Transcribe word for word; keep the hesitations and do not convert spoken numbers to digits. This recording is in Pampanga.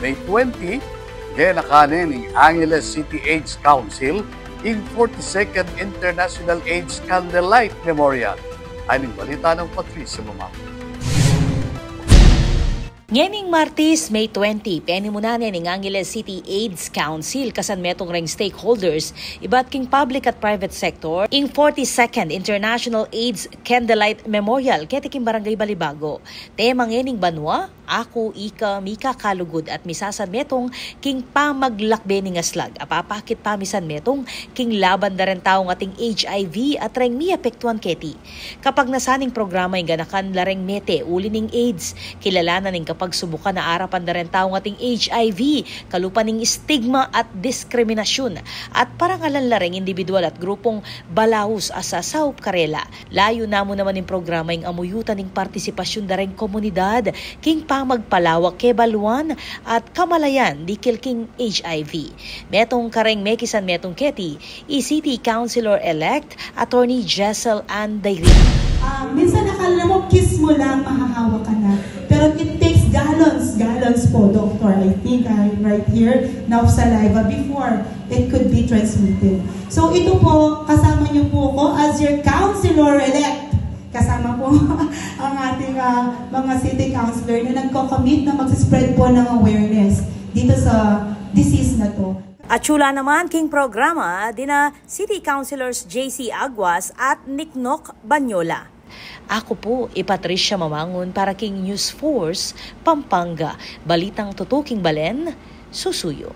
May twenty, genakanan ning Angeles City AIDS Council ing forty-second International AIDS Candlelight Memorial. Ay ning balita nang Patricia Mamang. Ngening Martes, May twenty, penimunan ne ning Angeles City AIDS Council kasan metung reng stakeholders ibat king public at private sector ing forty-second International AIDS Candlelight Memorial keti king Barangay Balibago. Tema ngening banua, Aku, Ika, Mikakalugud at Misasanmetung king pamaglakbe ning aslag a papakit pamisanmetung king laban da reng taung ating HIV at reng miapektuan keti. Kapagnasan ning programa ing ganakan la reng mete uli ning AIDS, kilalanan ing kapagsubukan a arapan da reng taung ating HIV, kalupa ning stigma at diskriminasyun, at parangalan la reng indibidual at grupung balaus a sasaup karela. Layun namu naman ning programa ing amuyutan ing partisipasyun da reng komunidad king pamagpalawak kebaluan at kamalayan dikil king HIV. Metung kareng mekisanmetung keti, i City Councilor-elect Attorney Jessel Ann Dayri. Ah, minsan akala mo kiss mo lang, mahahawa ka na. Pero it takes gallons, gallons po, Doctor. I think I'm right here, now saliva before it could be transmitted. So ito po, kasama niyo po ako as your councilor-elect. Kasama po ang ating, ah, mga city councilor na nagko-commit na magsispread po ng awareness dito sa disease na to. Atsu la naman king programa dina City Councilors J C Aguas at Niknok Banyola. Aku pu i Patricia Mamangun para king News Force Pampanga. Balitang tutuking balen, susuyu.